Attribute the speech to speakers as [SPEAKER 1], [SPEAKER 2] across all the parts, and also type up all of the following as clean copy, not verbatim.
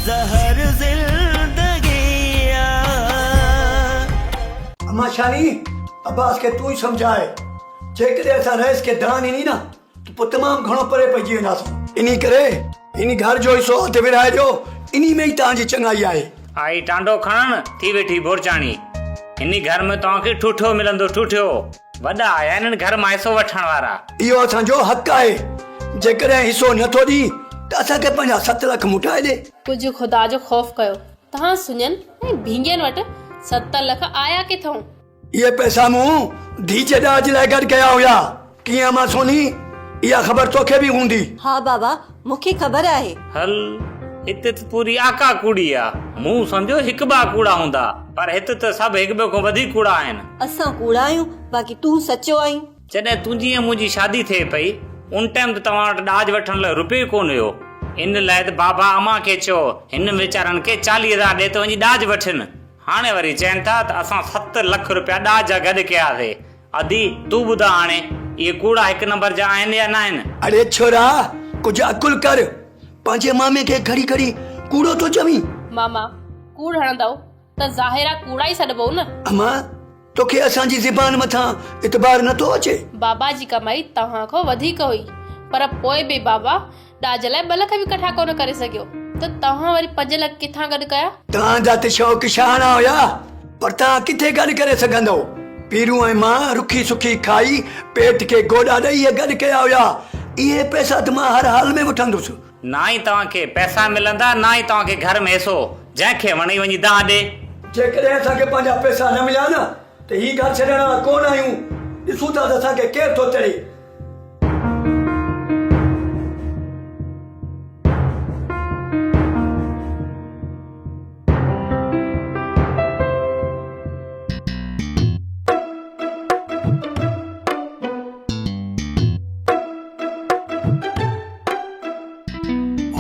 [SPEAKER 1] زهر زندگي آ.
[SPEAKER 2] امان شاني، عباس کي تون ئي سمجهاء. جيڪڏهن اسان رئيس کي دانهن ڏني نه ته پوء تمام گهڻو پري پئجي وينداسون. انهي ڪري انهي گهر جو حصو اڌ ورهائي ڏيو، انهي ۾ ئي توهان جي چڱائي آهي.
[SPEAKER 3] آئي ٽانڊو کڻڻ، ٿي ويٺي بورچاڻي. هني گهر ۾ توهان کي ٺوٺيو ملندو ٺوٺيو. وڏا آيا آهن هن گهر مان حصو وٺڻ وارا.
[SPEAKER 2] اهو اسان جو حق آهي. جيڪڏهن حصو نه ٿو ڏين ته اسان کي پنهنجا 7 لک موٽائي ڏي.
[SPEAKER 4] ڪجهه خدا جو خوف ڪيو. توهان سڃن ۽ ڀينگين وٽ 7 لک آيا ڪٿئون؟
[SPEAKER 2] اهي پئسا مون ڌيء جي ڏاج لاء گڏ ڪيا هيا. ڪيئن امان سوني، اها خبر توکي به هوندي.
[SPEAKER 5] ها بابا، مون کي خبر آهي.
[SPEAKER 3] هل، هتي ته پوري آڪا ڪوڙي آ. مون سمجهيو هڪ ٻه ڪوڙا هوندا، پر هت ته سڀ هڪ ٻئي کان وڌيڪ ڪوڙا آهن.
[SPEAKER 5] اسان ڪوڙا آهيون، باقي تون سچو آهين.
[SPEAKER 3] جڏهن تنهنجي ۽ منهنجي شادي ٿئي پئي، ان ٽائيم ته توهان وٽ ڏاج وٺڻ لاء رپيو ئي ڪونه هيو. ان لاء ته بابا امان کي چيو، هن ويچارن کي 40 هزار ڏي ته وڃي ڏاج وٺن. هاڻي وري چين ٿا ته اسان 7 لک رپيا ڏاج جا گڏ ڪياسي. ادي، تون ٻڌاء هاڻي، اهي ڪوڙا هڪ نمبر جا آهن يا ناهن؟
[SPEAKER 2] اڙي ڇورا، ڪجهه عقل ڪر. پنهنجي مامي کي گهڙي گهڙي ڪوڙو ٿو چوين.
[SPEAKER 4] ماما، ڪوڙ هڻندؤ ته ظاهر آ ڪوڙا ئي سڏبو نه.
[SPEAKER 2] امان، توکي اسان جي زبان مٿان اعتبار نه ٿو اچي؟
[SPEAKER 4] بابا جي ڪمائي توهان کان وڌيڪ هئي، پر پوء به بابا ڏاج لاء 2 لک به ڪٺا ڪونه ڪري سگهيو ته توهان وري 5 لک ڪٿان گڏ ڪيا؟
[SPEAKER 2] توهان جا ته شوق شاهاڻا هيا، پر توهان ڪٿي گڏ ڪري سگهندؤ؟ پيرون ۽ مان رکي سکي کائي پيٽ کي گوڏا ڏئي اهي گڏ ڪيا هيا. اهي پئسا ته مان هر حال ۾ وٺندس.
[SPEAKER 3] نه ئي توهان کي پئسا ملندا، نه ئي توهان کي گهر ۾ حصو. جنهن کي وڻئي وڃي دانهن ڏي.
[SPEAKER 2] جيڪڏهن اسان کي پنهنجا پئسا نه مليا نه ته هي گهر ڇڏڻ وارا ڪونه آهيون. ڏسون ٿا ته اسان کي ڪير ٿو تڙي.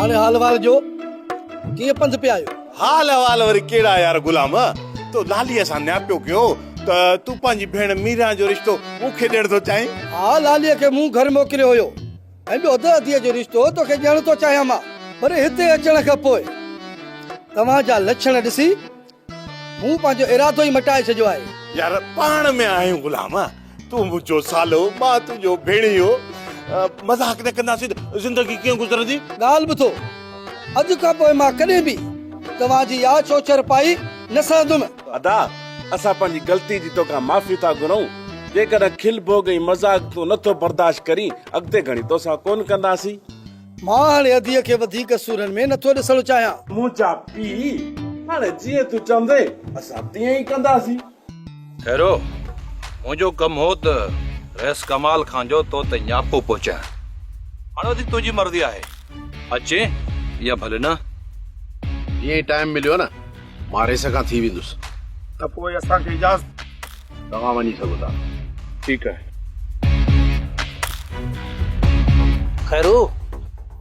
[SPEAKER 6] هاڻي حال احوال جو ڪيئن پنڌ پيا آهيو؟
[SPEAKER 7] حال احوال وري ڪهڙا يار غلام، تو لاليء سان نياپيو ڪيو ته تون پنهنجي ڀيڻ ميران جو رشتو مون کي ڏيڻ ٿو چاهين؟
[SPEAKER 6] ها لاليء کي مون گهر موڪليو هيو ۽ ٻيو ته اديء جو رشتو توکي ڏيڻ ٿو چاهيان مان، پر هتي اچڻ کان پوء توهان جا لڇڻ ڏسي مون پنهنجو ارادو ئي مٽائي ڇڏيو آهي.
[SPEAKER 7] يار پاڻ ۾ آهيون غلام، تون منهنجو سالو، مان تنهنجو ڀيڻيو، مذاق نه ڪنداسين ته زندگي ڪيئن گذرندي؟
[SPEAKER 6] ڳالهه ٻڌو، اڄ کان پوء مان ڪڏهن به توهان جي اها ڇوڇر پائي نه سهندم.
[SPEAKER 8] ادا، اسان پنهنجي غلطي جي توکان معافي ٿا گهرون، جيڪڏهن کل ڀوڳ ۽ مذاق تون نه ٿو برداشت ڪرين، اڳتي گهڻي توسان ڪونه ڪنداسين.
[SPEAKER 6] مان هاڻي اديء کي وڌيڪ سورن ۾ نٿو ڏسڻ چاهيان.
[SPEAKER 8] منهنجا پيء، هاڻي جيئن تون چوندين، اسان تيئن ئي ڪنداسين.
[SPEAKER 9] خيرو، منهنجو ڪم هو ته رئيس ڪمال خان جو تو تائين نياپو پهچائڻ. هاڻي وڌيڪ تنهنجي مرضي آهي، اچين يا ڀلي نه.
[SPEAKER 10] جيئن ئي ٽائيم مليو نه، مان رئيس کان ٿي ويندس.
[SPEAKER 11] ته پوء اسان کي اجازت.
[SPEAKER 10] توهان وڃي سگهو ٿا.
[SPEAKER 8] ٺيڪ آهي.
[SPEAKER 12] خيرو،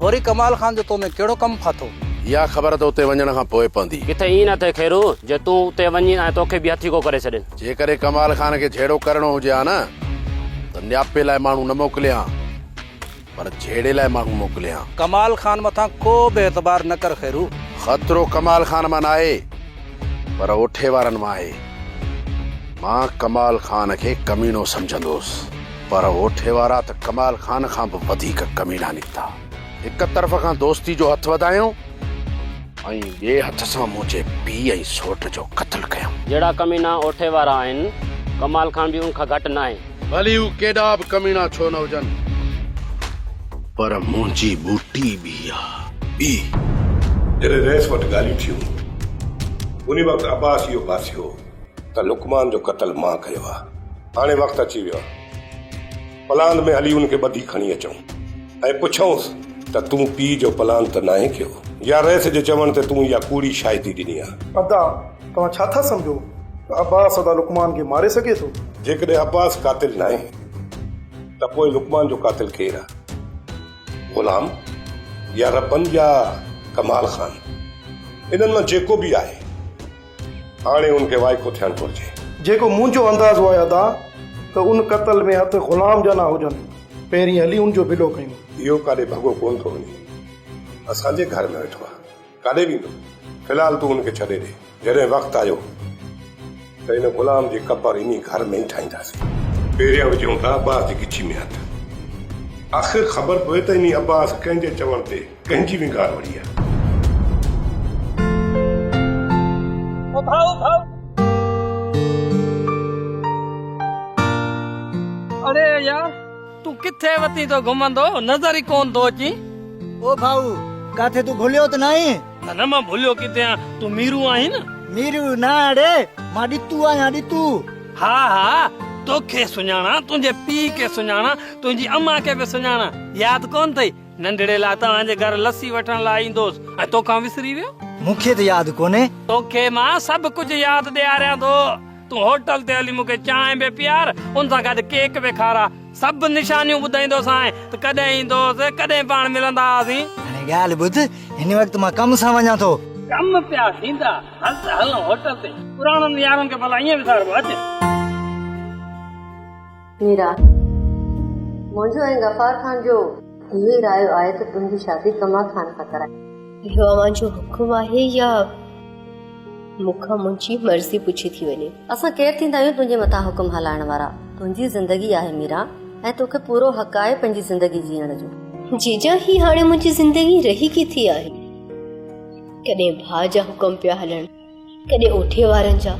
[SPEAKER 12] وري ڪمال خان جو تو ۾ ڪهڙو ڪم ڦاٿو؟
[SPEAKER 10] اها خبر ته اتي وڃڻ کان پوء پوندي.
[SPEAKER 13] ڪٿي ائين نه ٿئي خيرو، جي تون اتي وڃين ۽ توکي به هٿيڪو ڪري ڇڏين.
[SPEAKER 10] جيڪڏهن ڪمال خان کي جهيڙو ڪرڻو هجي ها نه ته نياپي لاء ماڻهو نه موڪلي ها، پر جهيڙي لاء ماڻهو موڪلي ها.
[SPEAKER 12] ڪمال خان مٿان ڪو به اعتبار نه ڪر خيرو.
[SPEAKER 10] خطرو ڪمال خان مان ناهي، پر اوٺي وارن مان آهي. مان ڪمال خان کي ڪميڻو سمجهندو هوس، پر اوٺي وارا ته ڪمال خان کان به وڌيڪ ڪميڻا نڪتا. هڪ طرف کان دوستي جو هٿ وڌايائون ۽ ٻئي هٿ سان منهنجي پيء ۽ سوٽ جو قتل ڪيائون.
[SPEAKER 13] جهڙا ڪميڻا اوٺي وارا آهن، ڪمال خان به ان کان گهٽ ناهي.
[SPEAKER 10] ڀلي هو ڪيڏا به ڪميڻا ڇو نه هجن، پر منهنجي ٻوٽي ٻي آ، ٻي.
[SPEAKER 14] جڏهن رئيس وٽ ڳالهيون ٿيون، انهي وقت عباس اهو باسيو ته لقمان جو قتل مان ڪيو آ. هاڻي وقت اچي ويو آ، پلاند ۾ هلي ان کي ٻڌي کڻي اچون ۽ پڇونس ته تون پيء جو پلاند ته ناهي ڪيو يا رئيس جي چوڻ تي تون اها ڪوڙي شاهدي ڏني آ.
[SPEAKER 11] ادا، توهان ڇا ٿا سمجهو ته عباس ادا لقمان کي ماري سگهي ٿو؟
[SPEAKER 14] جيڪڏهن عباس قاتل ناهي ته پوء لقمان جو قاتل ڪير آ؟ غلام يا ربن يا ڪمال خان؟ انهن مان جيڪو به آهي هاڻي ان کي وائکو ٿيڻ گهرجي.
[SPEAKER 11] جيڪو منهنجو اندازو آهي ادا ته ان قتل ۾ هٿ غلام جا نه هجن، پهرين هلي ان جو بلو ڪيون.
[SPEAKER 14] اهو ڪاڏي ڀڳو ڪونه ٿو وڃي، اسان جي گهر ۾ ويٺو آ، ڪاڏي ويندو؟ في الحال تون ان کي ڇڏي ڏي. جڏهن وقت آيو ته ان غلام جي قبر انهي گهر ۾ ئي ٺاهينداسين. پهريان وجهون ٿا عباس جي ڳچي ۾ هٿ. آخر خبر پوي ته انهي عباس ڪنهن جي چوڻ تي ڪنهن جي ونگار وڙهي آهي.
[SPEAKER 15] او ڀائو ڀائو. اڙي يار تون ڪٿي وتين ٿو گهمندو نظر ئي ڪونه ٿو اچين.
[SPEAKER 16] او ڀائو ڪاٿي تون ڀليو ته ناهين؟
[SPEAKER 15] نه نه مان ڀليو ڪٿي آهيان تون ميرو آهين نه.
[SPEAKER 16] ميرو نه اڙي مان ڏتو آهيان ڏتو.
[SPEAKER 15] ها ها توکي سڃاڻان تنهنجي پيء کي سڃاڻان تنهنجي امان کي به سڃاڻان ياد ڪونه اٿئي ننڍڙي لاء توهان جي گهر لسي وٺڻ لاء ايندو هوس ۽ توکان وسري ويو.
[SPEAKER 16] مون کي ته ياد ڪونهي.
[SPEAKER 15] توکي مان سڀ ڪجهه ياد ڏياريان ٿو. تون هوٽل تي هلي مون کي چانهه به پيار، ان سان گڏ ڪيڪ به کاراء. سڀ نشانيون ٻڌائيندوسانء ته ڪڏهن ايندو هوس، ڪڏهن پاڻ ملندا هئاسين.
[SPEAKER 16] هاڻي ڳالهه ٻڌ، هن وقت مان ڪم سان وڃان ٿو.
[SPEAKER 15] ڪم پيا ٿيندا، هل ته هلون هوٽل تي. پراڻن يارن کي ڀلا ائين وساربو، اچ.
[SPEAKER 17] ميرا، منهنجو ۽ غفار خان جو اهو ئي رايو آهي ته تنهنجي شادي ڪمال خان سان ڪرائي.
[SPEAKER 18] اهو اوهان جو حڪم آهي يا مون کان منهنجي مرضي پڇي ٿي وڃي؟
[SPEAKER 17] اسان ڪير ٿيندا آهيون تنهنجي مٿان حڪم هلائڻ وارا؟ تنهنجي زندگي آهي ميرا ۽ توکي پورو حق آهي پنهنجي زندگي جيئڻ جو.
[SPEAKER 18] جيجا هي هاڻي منهنجي زندگي رهي ڪٿي آهي؟ ڪڏهن ڀاء جا حڪم پيا هلن. ڪڏهن اوٺي وارن جا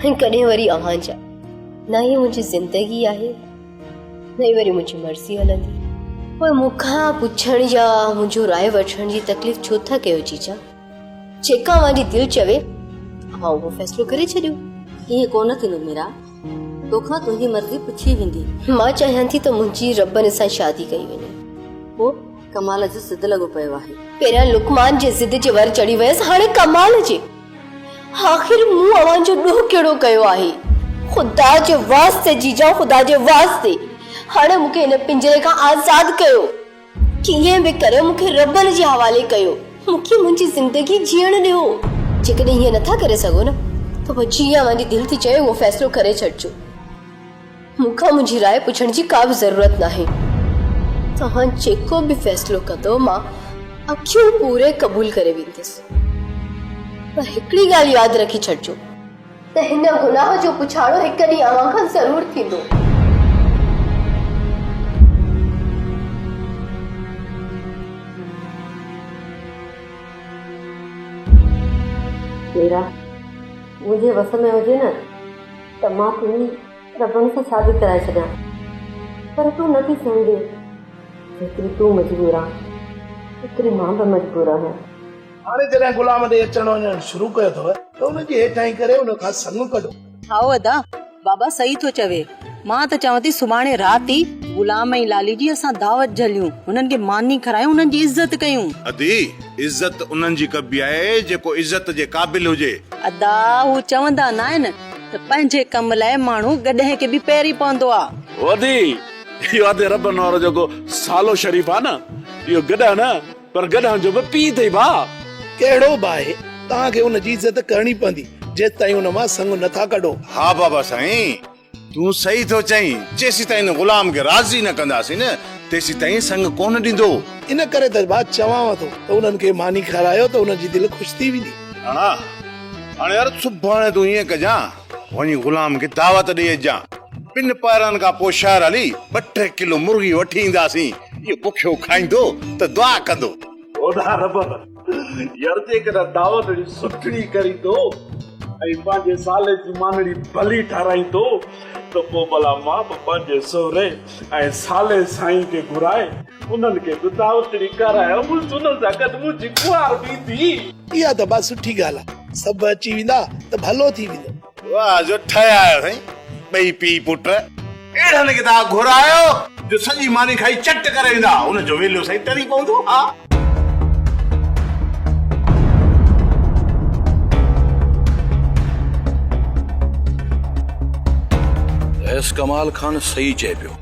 [SPEAKER 18] ۽ ڪڏهن وري اوهان جا. نه هي منهنجي زندگي آهي نه ئي وري منهنجي مرضي هلندي. پوء مون کان پڇڻ يا منهنجو راء وٺڻ جي تڪليف ڇو ٿا ڪيو جيجا؟ جيڪا اوهان جي دل چوي اوهان اهو فيصلو ڪري ڇڏيو.
[SPEAKER 17] ائين ڪونه ٿيندو ميرا، توکان تنهنجي مرضي پڇي ويندي.
[SPEAKER 18] مان چاهيان ٿي ته منهنجي ربن سان شادي ڪئي وڃي.
[SPEAKER 17] پوء ڪمال جو ضد لڳو پيو آهي.
[SPEAKER 18] پهريان لقمان جي ضد جي ور چڙهي ويس هاڻي ڪمال جي. آخر مون اوهان جو ڏوهه ڪهڙو ڪيو آهي؟ خدا جي واسطي جيجا خدا جي واسطي هاڻي مون کي هن پڃري کان آزاد ڪيو. ڪيئن به ڪري مون کي ربن جي حوالي ڪيو. مون کي منهنجي زندگي جيئڻ ڏيو. جيڪڏهن هيئن نٿا ڪري سگهو نه ته پوء جيئن اوهان جي دل ٿي چوي اهو فيصلو ڪري ڇڏجو. مون کان منهنجي راء پڇڻ جي ڪا به ضرورت ناهي. توهان جيڪو به فيصلو ڪندؤ مان اکيون پوري قبول ڪري ويندس. پر هڪڙي ڳالهه ياد رکي ڇڏجو. ته هن گناهه جو پڇاڻو هڪ ڏينهن اوهان کان ضرور ٿيندو.
[SPEAKER 17] ميرا، منهنجي وس ۾ هجي نه ته مان تنهنجي ربن سان شادي ڪرائي ڇڏيان پر تون نه ٿي سمجهين. جيتري تون مجبور آن اوتري مان به مجبور آهيان.
[SPEAKER 11] هاڻي جڏهن غلام ڏي اچڻ وڃڻ شروع ڪيو اٿو ته ان جي هيٺاهين ڪري ان کان سڱ ڪڍو.
[SPEAKER 19] هائو ادا، بابا صحيح ٿو چوي. مان ته چوان ٿي سڀاڻي رات ئي غلام ۽ لالي جي اسان دعوت جهليون، هنن کي ماني کارايون، هنن جي عزت ڪيون.
[SPEAKER 7] ادي، عزت انهن جي ڪبي آهي جيڪو عزت جي قابل هجي.
[SPEAKER 19] ادا، هو چوندا ناهن ته پنهنجي ڪم لاء ماڻهو گڏهه کي به پيري پوندو آ.
[SPEAKER 8] ادي، اهو ادي ربن وارو جيڪو سالو شريف آ نه، اهو گڏهه نه پر گڏهن جو به پيء اٿئي ڀاء.
[SPEAKER 11] ڪهڙو به آهي، توهان کي ان جي عزت ڪرڻي پوندي، جيستائين ان مان سڱ نه ٿا ڪڍو.
[SPEAKER 7] ها بابا سائين، تون صحيح ٿو چئين، جيسيتائين ان غلام کي راضي نه ڪنداسين نه، تيسيتائين سڱ ڪونه ڏيندو.
[SPEAKER 11] ان ڪري ته ڀاء چوانء ٿو ته انهن کي ماني کارايو ته انهن جي دل خوش ٿي ويندي.
[SPEAKER 7] راڻا، هاڻي يار سڀاڻي تون ائين ڪجان، وڃي غلام کي دعوت ڏئي اچجان. ٻن پهرن کان پوء شهر هلي ٻه ٽي ڪلو مرغي وٺي اينداسين. اهو بکيو کائيندو ته دعا ڪندو.
[SPEAKER 8] اوڏا رب، يار جيڪڏهن دعوت جي سٺڙي ڪريندو ۽ پنهنجي سالي جي مانڙي ڀلي ٺاراهيندو ته پوء ڀلا مان به پنهنجي سهري ۽ سالي سائين کي گهرائي انهن کي به دعوتڙي ڪارايان، انهن سان گڏ منهنجي ڪنوار به ايندي.
[SPEAKER 11] اها ته با سٺي ڳالهه آ، سڀ اچي ويندا ته ڀلو ٿي ويندو.
[SPEAKER 7] واهه جو ٺهيا آهيو سائين ٻئي پيء پٽ. اهڙن کي توهان گهرايو جو سڄي ماني کائي چٽ ڪري ويندا، ان جو ويلو سائين ٽري پوندو ها.
[SPEAKER 9] رئيس ڪمال خان صحيح چئي پيو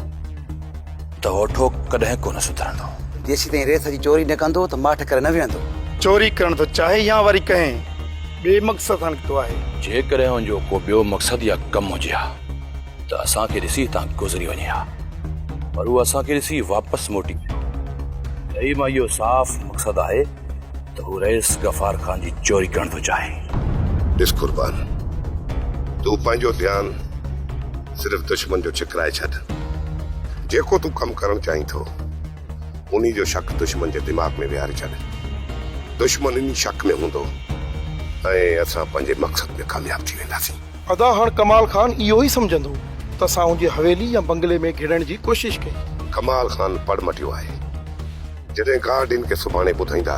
[SPEAKER 9] ته اوٺو ڪڏهن ڪونه سڌرندو.
[SPEAKER 12] جيسيتائين ريس جي چوري نه ڪندو ته ماٺ ڪري نه ويهندو.
[SPEAKER 11] چوري ڪرڻ ٿو چاهي يا وري ڪنهن ٻئي مقصد سان نڪتو آهي.
[SPEAKER 9] جيڪڏهن ان جو ڪو ٻيو مقصد يا ڪم هجي ها ته اسان کي ڏسي هتان گذري وڃي ها، پر هو اسان کي ڏسي واپس موٽي ويو. انهيء مان اهو صاف مقصد آهي ته هو رئيس غفار خان جي چوري ڪرڻ ٿو چاهي.
[SPEAKER 14] ڏس قربان، تون پنهنجو ڌيان صرف دشمن جو ڇڪرائي ڇڏ. جيڪو تون ڪم ڪرڻ چاهين ٿو، انهي جو شڪ دشمن جي دماغ ۾ ويهاري ڇڏ. دشمن انهي شڪ ۾ هوندو ۽ اسان پنهنجي مقصد ۾ ڪامياب ٿي وينداسين.
[SPEAKER 11] ادا هاڻ ڪمال خان اهو ئي سمجهندو ته اسان ان جي حويلي يا بنگلي ۾ گهڙڻ جي ڪوشش ڪئي.
[SPEAKER 14] ڪمال خان پڙ مٽيو آهي. جڏهن گارڊ کي سڀاڻي ٻڌائيندا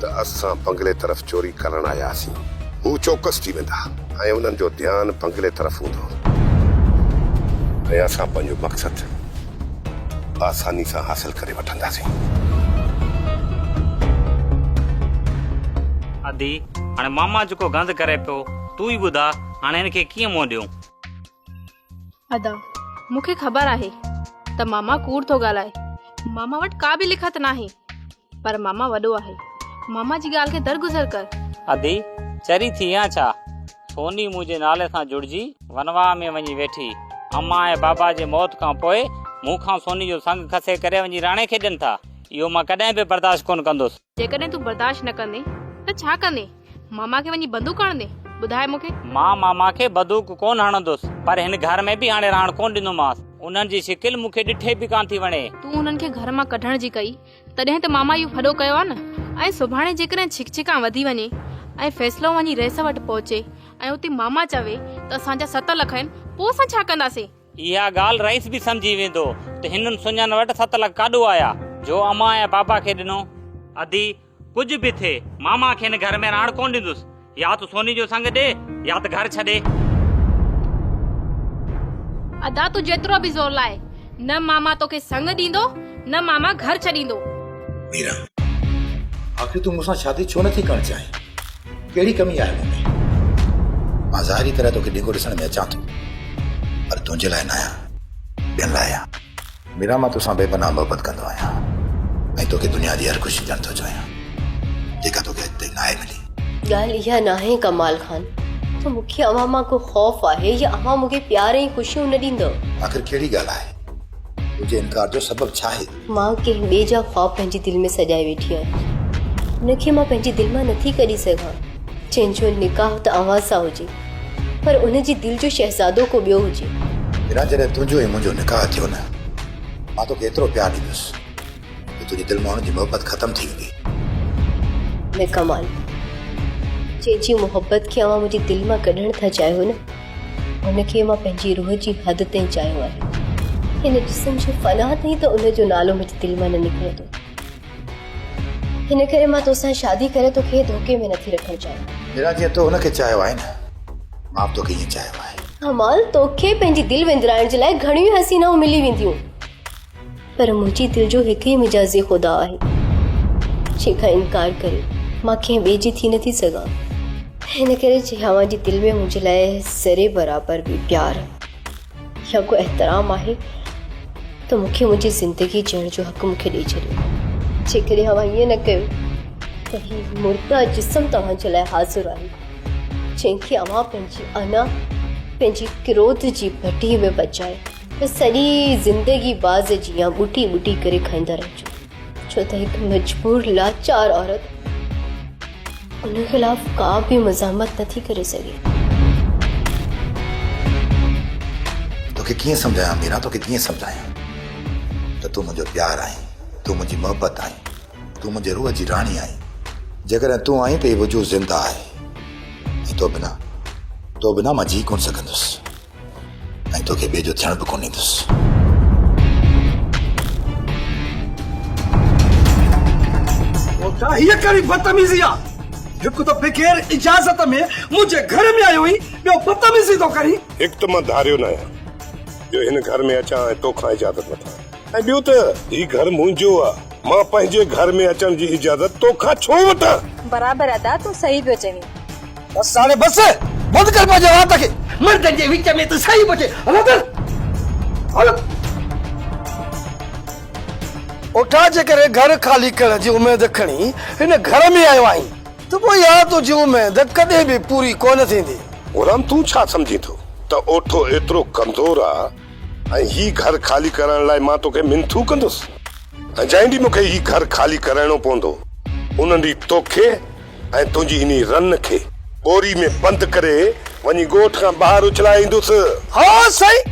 [SPEAKER 14] ته اسان بنگلي طرف چوري ڪرڻ آياسين، هو چوڪس ٿي ويندا ۽ انهن جو ڌيان بنگلي طرف هوندو ۽ اسان پنهنجو مقصد آساني سان حاصل ڪري وٺنداسين.
[SPEAKER 3] ادي، هاڻي ماما جيڪو گند ڪري پيو، تون ئي ٻڌاء هاڻي هن کي ڪيئن منهن ڏيون؟
[SPEAKER 4] ادا، مون کي خبر آهي ته ماما ڪوڙ ٿو ڳالهائي. ماما وٽ ڪا به لکت ناهي. پر ماما وڏو آهي. ماما جي ڳالهه کي درگذر ڪر.
[SPEAKER 3] ادي، چري ٿي يا ڇا؟ سوني منهنجي نالي سان جڙجي ونواهه ۾ وڃي ويٺي. امان ۽ بابا جي موت کان پوء مون کان سوني جو سڱ کسي ڪري وڃي راڻي کي ڏين ٿا. اهو مان ڪڏهن به برداشت ڪونه ڪندس.
[SPEAKER 4] جيڪڏهن تون برداشت نه ڪندين ته ڇا ڪندين؟ ماما کي وڃي بندوق هڻندين؟ ٻڌاء مون کي.
[SPEAKER 3] مان ماما کي بندوق ڪونه هڻندس، پر هن گهر ۾ به هاڻي رهڻ ڪونه ڏيندومانس. انهن جي شڪل مون کي ڏٺي به ڪانه ٿي وڻي.
[SPEAKER 4] تون انهن کي گهر مان ڪڍڻ جي ڪئي، تڏهن ته ماما اهو ڦڏو ڪيو آهي نه. ۽ سڀاڻي جيڪڏهن ڇڪ ڇڪان وڌي وڃي ۽ فيصلو وڃي رئيس وٽ پهچي ۽ اتي ماما چوي ته اسان جا ست لک آهن، پوء اسان ڇا ڪنداسين؟
[SPEAKER 3] اها ڳالهه رئيس به سمجهي ويندو ته هنن سڃن وٽ ست لک ڪاڏو آيا، جو امان ۽ بابا کي ڏنو. ادي، ڪجهه به ٿئي، ماما کي هن گهر ۾ رهڻ ڪونه ڏيندس. يا ته سوني جو سڱ ڏي يا ته گهر ڇڏي.
[SPEAKER 4] ادا، تون جيترو به زور لاء، نه ماما توکي سڱ ڏيندو، نه ماما گهر ڇڏيندو.
[SPEAKER 20] ميرا، آخر تون مون سان شادي ڇو نٿي ڪرڻ چاهين؟ ڪهڙي ڪمي آهي مون ۾؟ مان ظاهري طرح توکي ڊگهو ڏسڻ ۾ اچان ٿو، پر تنهنجي لاء ناهيان، ٻين لاء آهيان. ميرا، مان توسان بي پناهه محبت ڪندو آهيان ۽ توکي دنيا جي هر خوشي ڏيڻ ٿو چاهيان، جيڪا توکي اڄ تائين ناهي ملي.
[SPEAKER 18] ڳالهه اها ناهي ڪمال خان ته مون کي اوهان مان ڪو خوف آهي يا اوهان مون کي پيار ۽ خوشيون نه ڏيندؤ.
[SPEAKER 20] آخر ڪهڙي ڳالهه آهي؟ تنهنجي انڪار جو سبب ڇا آهي؟
[SPEAKER 18] مان ڪنهن ٻئي جا خواب پنهنجي دل ۾ سجائي ويٺي آهيان. ان کي مان پنهنجي دل مان نٿي ڪڍي سگهان. جنهن جو نڪاح ته اوهان سان هجي، پر ان جي دل جو شهزادو ڪو ٻيو هجي.
[SPEAKER 20] ميران جڏهن تنهنجو ۽ منهنجو نڪاح ٿيو نه، مان توکي ايترو پيار ڏيندس جو تنهنجي دل مان ان جي محبت ختم ٿي ويندي.
[SPEAKER 18] نه ڪمال، جنهن جي محبت کي اوهان منهنجي دل مان ڪڍڻ ٿا چاهيو نه، ان کي مان پنهنجي روح جي حد تائين چاهيو آهي. هن جسم جي فنا تائين ته ان جو نالو منهنجي دل مان نه نڪرندو. هن ڪري مان توسان شادي ڪري توکي ڌوڪي ۾ نٿي رکڻ چاهيان.
[SPEAKER 20] ميران جيئن تو هن کي چاهيو آهي نه، مان به توکي ائين چاهيو آهي.
[SPEAKER 18] ڪمال توکي پنهنجي دل وندرائڻ جي لاء گهڻيون ئي حسينائون ملي وينديون. پر منهنجي دل جو هڪ ئي مجازي خدا آهي، جنهن کان انڪار ڪري مان ڪنهن ٻئي جي ٿي نٿي سگهان. هن ڪري جي اوهان جي دل ۾ منهنجي لاء ذري برابر به پيار يا ڪو احترام آهي ته مون کي منهنجي زندگي جيئڻ جو حق مون کي ڏئي ڇڏيو. جيڪڏهن اوهان ائين نه ڪيو ته هي مرده جسم توهان جي لاء حاضر آهي، جنهن کي اوهان پنهنجي انا، پنهنجي ڪروڌ جي ڀٽي ۾ پچائي ته سڄي زندگي باز جيان ٻوٽي ٻوٽي ڪري کائيندا رهجو، ڇو ته هڪ مجبور لاچار عورت ان خلاف ڪا به مزاحمت نٿي ڪري سگهي.
[SPEAKER 20] توکي ڪيئن سمجهايان ميران، توکي ڪيئن سمجهايان ته تون منهنجو پيار آهين، تون منهنجي محبت آهين، تون منهنجي روح جي راڻي آهين. جيڪڏهن تون آهين ته هي وجود زنده آهي ۽ تو بنا، تو بنا مان جي ڪونه سگهندس. ۽ توکي ٻئي جو ٿيڻ به ڪونه ڏيندس.
[SPEAKER 6] اوٺا هيء ڪهڙي بدتميزي آ؟ هڪ ته بغير اجازت ۾ منهنجي گهر ۾ آيو آهين، ٻيو بدتميزي ٿو ڪرين.
[SPEAKER 14] هڪ ته مان ڌاريو ناهيان جو هن گهر ۾ اچان ۽ توکان اجازت وٺان ۽ ٻيو ته هي گهر منهنجو آ، مان پنهنجي گهر ۾ اچڻ جي اجازت توکان ڇو وٺان؟
[SPEAKER 21] برابر ادا تون صحيح پيو چوين.
[SPEAKER 6] بس هاڻي بس، بند ڪر پنهنجي وات کي، مردن جي وچ ۾ تون صحيح پيو چئين، هل اندر هل. اوٺا جيڪڏهن گهر خالي ڪرڻ جي اميد کڻي هن گهر ۾ آيو آهين ته پوء اها تنهنجي اميد ڪڏهن به پوري ڪونه ٿيندي.
[SPEAKER 14] غلام تون ڇا سمجهين ٿو ته اوٺو ايترو ڪمزور آ ۽ هي گهر خالي ڪرائڻ لاء مان توکي منٿون ڪندس ۽ جنهن ڏينهن مون کي هي گهر خالي ڪرائڻو پوندو ان ڏينهن توکي ۽ تنهنجي انهي رن کي ٻوري ۾ بند ڪري وڃي ڳوٺ کان ٻاهر اڇلائي ايندس.
[SPEAKER 6] ها سائين،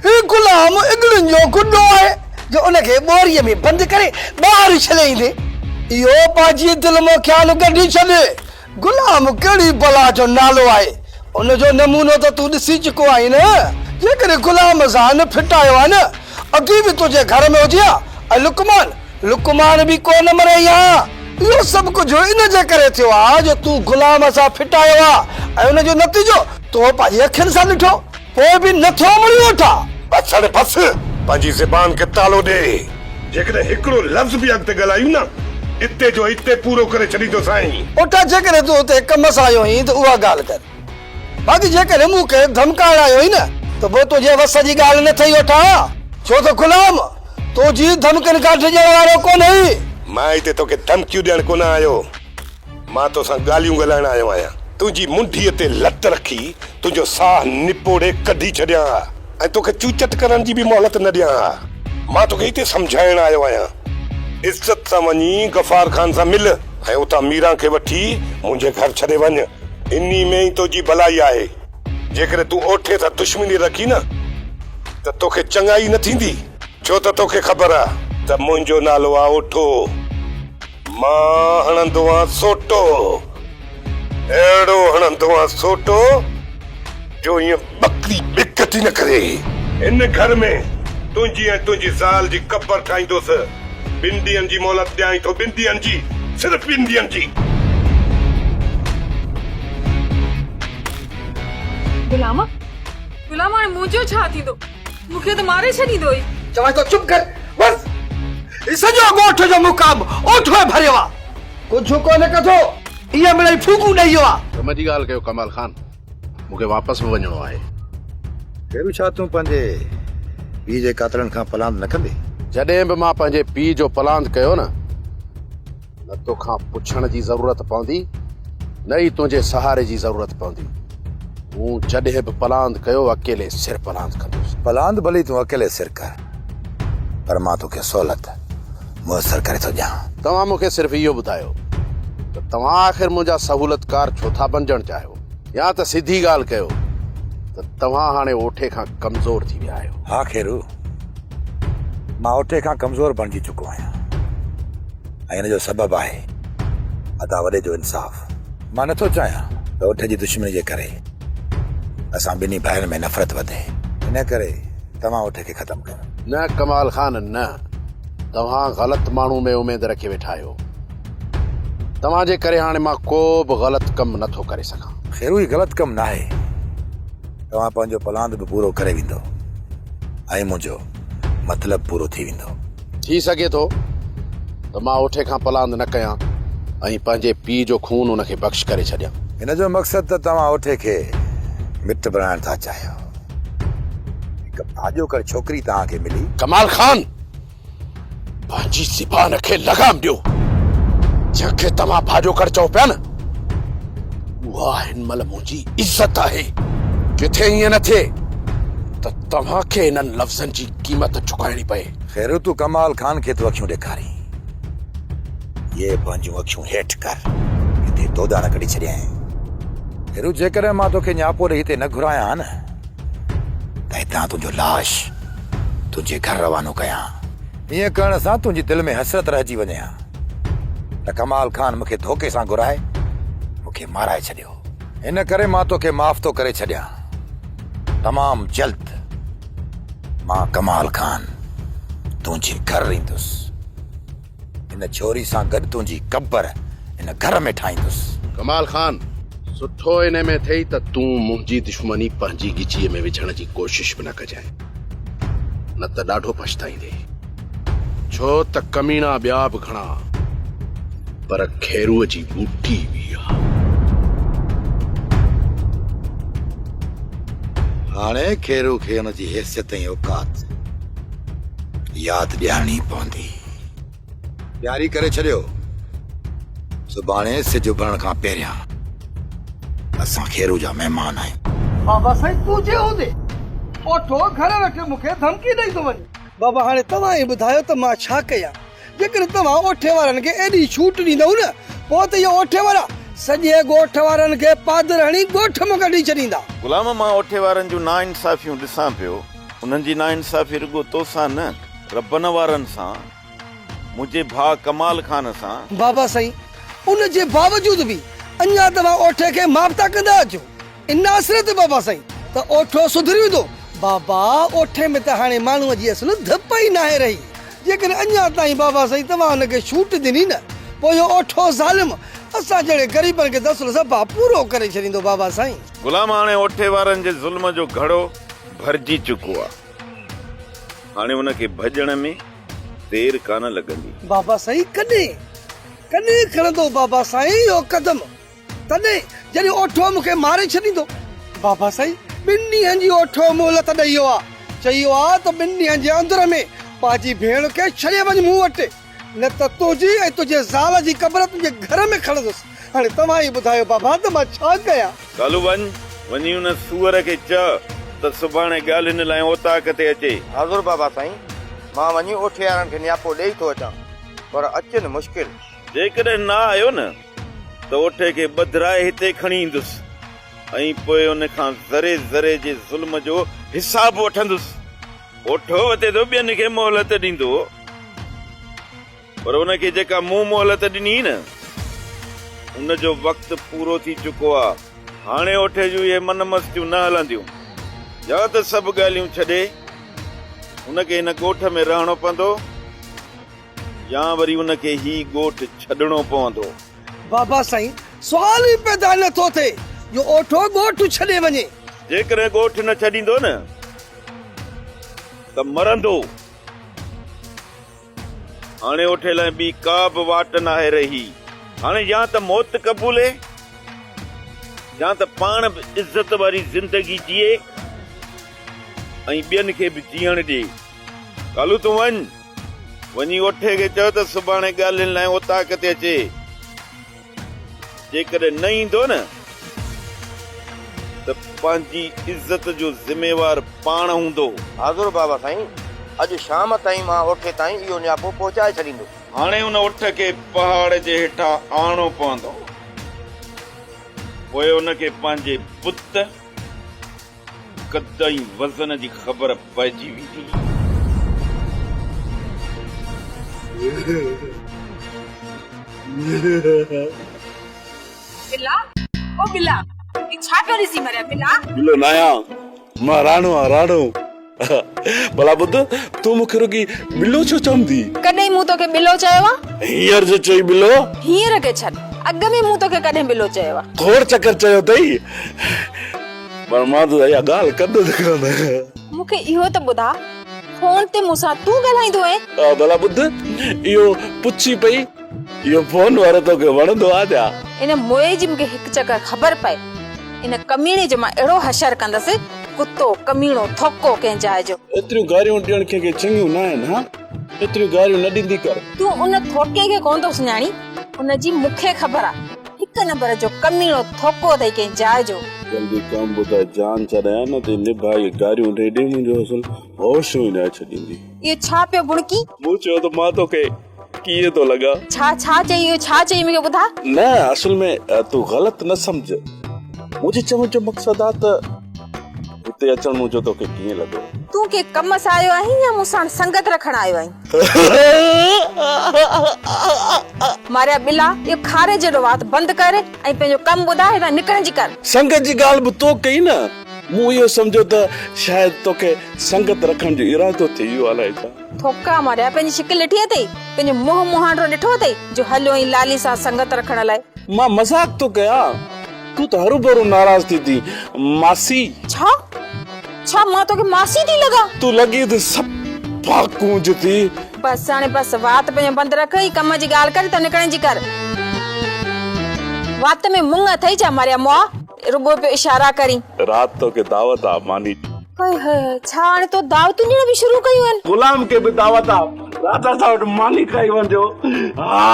[SPEAKER 6] هي غلام اڳڙين جو گڏو آهي جو ان کي ٻوريء ۾ بند ڪري ٻاهر اڇلي ايندين. اهو پنهنجي دل مان خيال ڪڍي ڇڏ. غلام ڪهڙي بلا جو نالو آهي، ان جو نمونو ته تون ڏسي چڪو آهين نه. جيڪڏهن غلام سان نه ڦٽايو ها نه، اڳي به تنهنجي گهر ۾ هجي ها ۽ لقمان، لقمان به ڪو نه مرئي ها. اهو سڀ ڪجهه ان جي ڪري ٿيو آ جو تون غلام سان ڦٽايو آ ۽ ان جو نتيجو تو پنهنجي اکين سان ڏٺو، پوء به نه ٿو مڙين اوٺا.
[SPEAKER 14] بس هاڻي بس، پنهنجي زبان کي تالو ڏي. جيڪڏهن هڪڙو لفظ به اڳتي ڳالهايون نه، اتي جو اتي پورو ڪري ڇڏيندوسانء.
[SPEAKER 6] اوٺا جيڪڏهن تون اتي ڪم سان آيو هئين ته اها ڳالهه ڪر. باقي جيڪڏهن مون کي ڌمڪائڻ آيو آهين نه ته پوء تنهنجي وس جي ڳالهه نه ٿئي اوٺا، ڇو ته غلام تنهنجي ڌمڪين کان ڊڄڻ وارو ڪونهي.
[SPEAKER 14] مان هتي توکي ڌمڪيون ڏيڻ ڪونه آيو، مان توسان ڳالهيون ڳالهائڻ آيو آهيان. تنهنجي منڍيء تي لت رکي تنهنجو ساهه نپوڙي ڪڍي ڇڏيان ها ۽ توکي چوچٽ ڪرڻ جي به مهلت نه ڏيان ها. مان توکي هتي سمجهائڻ آيو آهيان. عزت سان وڃي غفار خان سان مل ۽ اتان ميران کي وٺي منهنجي گهر ڇڏي وڃ. انهي ۾ ئي تنهنجي ڀلائي آهي. جيڪڏهن تون اوٺي سان دشمني رکين نه ته توکي چڱائي نه ٿيندي، ڇو ته توکي خبر آ ته منهنجو نالو آ اوٺو، مان هڻندو آن سوٽو، اهڙو هڻندو آن سوٽو جو ائين ٻڪري به ڪٽي نه ڪري. هن گهر ۾ تنهنجي ۽ تنهنجي زال جي قبر ٺاهيندوس. ٻن ڏينهن جي مهلت ڏيانء ٿو، ٻن ڏينهن جي، صرف ٻن ڏينهن جي.
[SPEAKER 1] غلام، غلام هاڻي منهنجو ڇا ٿيندو؟ مون کي ته ماري ڇڏيندو هي.
[SPEAKER 6] چوانء ٿو چپ ڪر، بس. هي سڄو ڳوٺ جو مقام اوٺوء ڀريو آ. ڪجهه ڪونه ڪٿو، ائين مڙئي ڦوڪون ڏئي ويو آ.
[SPEAKER 10] ڪم جي ڳالهه ڪيو ڪمال خان. مون کي واپس به وڃڻو آهي.
[SPEAKER 20] خيرو ڇا تون پنهنجي پيء جي قاتلن کان پلاند نه ڪندين؟
[SPEAKER 10] جڏهن به مان پنهنجي پيء جو پلاند ڪيو نه، نه توکان پڇڻ جي ضرورت پوندي، نه ئي تنهنجي سهاري جي ضرورت پوندي. مون جڏهن به پلاند ڪيو، اڪيلي سر پلاند ڪندس.
[SPEAKER 20] پلاند ڀلي تون اڪيلي سر ڪر، پر مان توکي سهولت ميسر ڪري ٿو ڏيان.
[SPEAKER 10] توهان مون کي صرف اهو ٻڌايو ته توهان آخر منهنجا سهولتڪار ڇو ٿا بنجڻ چاهيو؟ يا ته سڌي ڳالهه ڪيو ته توهان هاڻي اوٺي کان ڪمزور ٿي ويا آهيو.
[SPEAKER 20] ها خيرو، مان اوٺي کان ڪمزور بڻجي چڪو آهيان ۽ ان جو سبب آهي ادا وڏي جو انصاف. مان نٿو چاهيان ته اوٺي جي دشمني جي ڪري اسان ٻنهي ڀائرن ۾ نفرت وڌي. ان ڪري توهان اوٺي کي ختم ڪيو.
[SPEAKER 10] نه ڪمال خان نه، توهان غلط ماڻهو ۾ اميد رکي ويٺا آهيو. توهان جي ڪري هاڻي مان ڪو به غلط ڪم نه ٿو ڪري سگهان.
[SPEAKER 20] خيرو هي غلط ڪم ناهي. توهان پنهنجو پلاند به پورو ڪري ويندو ۽ منهنجو مطلب پورو ٿي ويندو.
[SPEAKER 10] ٿي سگهي ٿو ته مان اوٺي کان پلاند نه ڪيان ۽ پنهنجي پيء جو خون ان کي بخش ڪري ڇڏيان.
[SPEAKER 20] هن جو مقصد ته توهان اوٺي کي مٽ بڻائڻ ٿا چاهيو. هڪ ڀاڄوڪڙ ڇوڪري توهان کي ملي.
[SPEAKER 10] ڪمال خان! پنهنجي زبان کي لغام ڏيو. جنهن کي توهان ڀاڄوڪڙ چئو پيا نه، اها هن مهل منهنجي عزت آهي. ڪٿي ائين نه ٿئي ته توهان کي انهن لفظن جي قيمت چڪائڻي پئي.
[SPEAKER 20] خيرو تون ڪمال خان کي ٿو اکيون ڏيکارين. اهي پنهنجون اکيون هيٺ ڪر، ڪٿي دودا نه ڪڍي ڇڏيانء. خيرو جيڪڏهن مان توکي نياپو ڏئي هتي نه گهرايان ها نه، ته هتان تنهنجو لاش تنهنجي گهر روانو ڪيان. ائين ڪرڻ سان تنهنجي دل ۾ حسرت رهجي وڃي ها ته ڪمال خان مون کي ڌوڪي سان گهرائي مون کي مارائي ڇڏيو. ان ڪري مان توکي معاف ٿو ڪري ڇڏيان. تمام جلد مان ڪمال خان تنهنجي گهر ايندس. هن ڇوري سان گڏ تنهنجي قبر هن گهر ۾ ٺاهيندس.
[SPEAKER 10] ڪمال خان، سٺو انهي ۾ ٿئي ته تون منهنجي دشمني پنهنجي ڳچيء ۾ وجهڻ جي ڪوشش به نه ڪجانء، نه ته ڏاڍو پڇتائيندين. ڇو ته ڪميڻا ٻيا به گهڻا، پر خيروء جي ٻوٽي ٻي آ.
[SPEAKER 20] هاڻي خيرو کي ان جي حيثيت ۽ اوقات ياد ڏيارڻي پوندي. تياري ڪري ڇڏيو. سڀاڻي سج اڀرڻ کان پهريان اسان خيرو جا مهمان آهيون.
[SPEAKER 6] بابا سائين تون جي هوندي اوٺو گهر ويٺي مون کي ڌمڪي ڏئي ٿو وڃي. بابا هاڻي توهان ئي ٻڌايو ته مان ڇا ڪيان. جيڪڏهن توهان اوٺي وارن کي ايڏي ڇوٽ ڏيندؤ نه، پوء ته اهي اوٺي وارا سڄي ڳوٺ وارن کي پادر هڻي ڳوٺ مان ڪڍي ڇڏيندا.
[SPEAKER 7] غلام، مان اوٺي وارن جون ناانصافيون ڏسان پيو. انهن جي ناانصافي رڳو توسان نه، ربن وارن سان، منهنجي ڀاء ڪمال خان سان.
[SPEAKER 6] بابا سائين، ان جي باوجود به اڃا توهان اوٺي کي معاف ٿا ڪندا اچو. ان آسري تي بابا سائين ته اوٺو سڌري ويندو. بابا اوٺي ۾ ته هاڻي ماڻهوء جي اصل ڌپ ئي ناهي رهي. جيڪڏهن اڃا تائين بابا سائين توهان هن کي ڇوٽ ڏني نه پوء اهو اوٺو ظالم اسان جهڙي غريبن کي ته اصل صفا پورو ڪري ڇڏيندو بابا سائين.
[SPEAKER 7] غلام هاڻي اوٺي وارن جي ظلم جو گهڙو ڀرجي چڪو آ. هاڻي ان کي ڀڄڻ ۾ دير ڪانه لڳندي.
[SPEAKER 6] بابا سائين ڪڏهن ڪڏهن کڻندو بابا سائين اهو قدم. تڏهن جڏهن اوٺو مون کي ماري ڇڏيندو. بابا سائين ٻن ڏينهن جي اوٺو مهلت ڏئي ويو آ. چئي ويو آ ته ٻن ڏينهن جي اندر ۾ پنهنجي ڀيڻ کي ڇڏي وڃ مون وٽ، نه ته تنهنجي ۽ تنهنجي زال جي قبر تنهنجي گهر ۾ کڻندس. هاڻي توهان ئي ٻڌايو بابا ته مان ڇا ڪيان؟
[SPEAKER 7] ڪالو وڃ، وڃي ان سوئر کي چئه ته سڀاڻي ڳالهين لاء اوطاق تي اچي.
[SPEAKER 5] حاضر بابا سائين، مان وڃي اوٺيارن کي نياپو ڏيئي ٿو اچان، پر اچن مشڪل.
[SPEAKER 7] جيڪڏهن نه آيو نه ته اوٺي کي ٻڌرائي هتي کڻي ايندس ۽ پوء ان کان ذري ذري جي ظلم جو حساب وٺندس. اوٺو وتي ٿو ٻين کي مهلت ڏيندو پر ان کي جيڪا مون مهلت ڏني نه ان جو وقت پورو ٿي چڪو آ. هاڻي اوٺي جون اهي من مستيون نه هلنديون. يا ته سڀ ڳالهيون ڇڏي ان کي هن ڳوٺ ۾ رهڻو پوندو. يا وري ان کي هي ڳوٺ ڇڏڻو پوندو.
[SPEAKER 6] بابا سائين سوال ئي پيدا نه ٿو ٿئي جو اوٺو ڳوٺ ڇڏي وڃي.
[SPEAKER 7] جيڪڏهن ڳوٺ نه ڇڏيندو نه ته مرندو. هاڻي اوٺي لاء ٻي ڪا به واٽ ناهي رهي. هاڻي يا ته موت قبولي يا ته پاڻ به عزت واري زندگي جيئي ۽ ٻين کي به جيئڻ ڏئي. ڪالو تون وڃ. وڃي اوٺي کي چئو ته سڀاڻي ڳالهين لاء اوطاق تي اچي. جيڪڏهن نه ايندو نه ته پنهنجي عزت جو ذميوار پاڻ هوندو.
[SPEAKER 5] حاضر بابا سائين، اڄ شام تائين مان اوٺي تائين اهو نياپو پهچائي ڇڏيندس.
[SPEAKER 7] هاڻي ان اٺ کي پهاڙ جي هيٺان آڻڻو پوندو. پوء ان کي پنهنجي بت. قد ۽ وزن جي خبر پئجي ويندي.
[SPEAKER 1] ٻلا او ٻلا هي ڇا پيو ڏسين مريا ٻلا.
[SPEAKER 8] ٻلو ناهيان مان راڻو آهيان راڻو. ڀلا ٻڌ تون مون کي رڳي ٻلو ڇو چوندي؟
[SPEAKER 1] ڪڏهن مون توکي ٻلو چيو آ؟
[SPEAKER 8] هينئر جو چئي ٻلو.
[SPEAKER 1] هينئر کي ڇڏ اڳ ۾ مون توکي ڪڏهن ٻلو چيو آ؟
[SPEAKER 8] کوڙ چڪر چيو اٿئي. پر مان ته اها ڳالهه ڪندس ڪونه.
[SPEAKER 1] مون کي اهو ته ٻڌاء، فون تي مون سان تون ڳالهائيندو آهين؟
[SPEAKER 8] ها ڀلا ٻڌ، اهو پڇي پئي، اهو فون وارو توکي وڻندو آ ڇا؟
[SPEAKER 1] ان موئي جي مون کي هڪ چڪر خبر پئي، ان ڪميڻي جو مان اهڙو حشر ڪندس، ڪتو، ڪميڻو، ٿوڪو ڪنهن جاء جو.
[SPEAKER 8] ايتريون گاريون ڏيڻ ڪنهن کي چڱيون نه آهن، ها؟ ايتريون گاريون نه ڏيندي ڪر.
[SPEAKER 1] تون ان ٿوڪي کي ڪونه ٿو سڃاڻين، ان جي مون کي خبر آ. هڪ نمبر جو ڪميڻو ٿوڪو اٿئي ڪنهن جاء جو.
[SPEAKER 8] جلدي ڪم ٻڌاء جان ڇڏايان نه ته نڀائي گاريون ڏئي ڏئي منهنجو اصل هوش وڃائي ڇڏيندي.
[SPEAKER 1] اهو ڇا پيو ڀڻڪين؟
[SPEAKER 8] مون چيو ته مان توکي ڪيئن ٿو لڳان؟
[SPEAKER 1] ڇا ڇا چئي اهو ڇا چئي مون کي ٻڌاء.
[SPEAKER 8] نه اصل ۾ تون غلط نه سمجهه منهنجي چوڻ جو مقصد آ ته هتي اچڻ منهنجو توکي ڪيئن لڳو؟
[SPEAKER 1] تون ڪنهن ڪم سان آيو آهين يا مون ساڻ سنگت رکڻ آيو آهين؟ ماريا ٻلا، اهو کاري جيڏو وات بند ڪر ۽ پنهنجو ڪم ٻڌاء هتان نڪرڻ جي ڪر.
[SPEAKER 8] سنگت جي ڳالهه به تو ڪئي نه، مون اهو سمجهيو ته شايد توکي سنگت رکڻ جو ارادو ٿي ويو الائي ڇا.
[SPEAKER 1] ٿوڪا ماريا، پنهنجي شڪل ڏٺي اٿئي؟ پنهنجو منهن مهانڊو ڏٺو اٿئي جو هليو آهين لالي سان سنگت رکڻ لاء.
[SPEAKER 8] مان مذاق ٿو ڪيان، تون ته هروڀرو ناراض ٿي ٿين ماسي.
[SPEAKER 1] ڇا؟ ڇا مان توکي ماسي ٿي لڳان؟
[SPEAKER 8] تون لڳين ته صفا ڪونج ٿي.
[SPEAKER 1] بس هاڻي بس وات پنهنجو بند رک ۽ ڪم جي ڳالهه ڪر ته نڪرڻ جي ڪر. وات ۾ مڱ اٿئي ڇا ماريا مئا رڳو پيو اشارا ڪرين.
[SPEAKER 8] رات توکي دعوت آ ماني.
[SPEAKER 1] هاء هاء هاء ڇا هاڻي تو دعوتون ڏيڻ به شروع ڪيون آهن.
[SPEAKER 8] غلام کي به دعوت آ رات اسان وٽ ماني کائي وڃجو ها.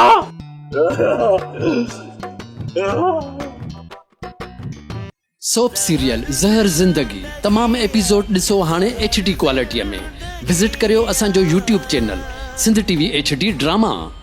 [SPEAKER 22] سوپ سيريل زهر زندگي تمام ايپيسوڊ ڏسو هاڻي ايڇ ڊي ڪوالٽي ۾ وزٽ ڪريو اسان جو YouTube channel Sindh T V H D drama.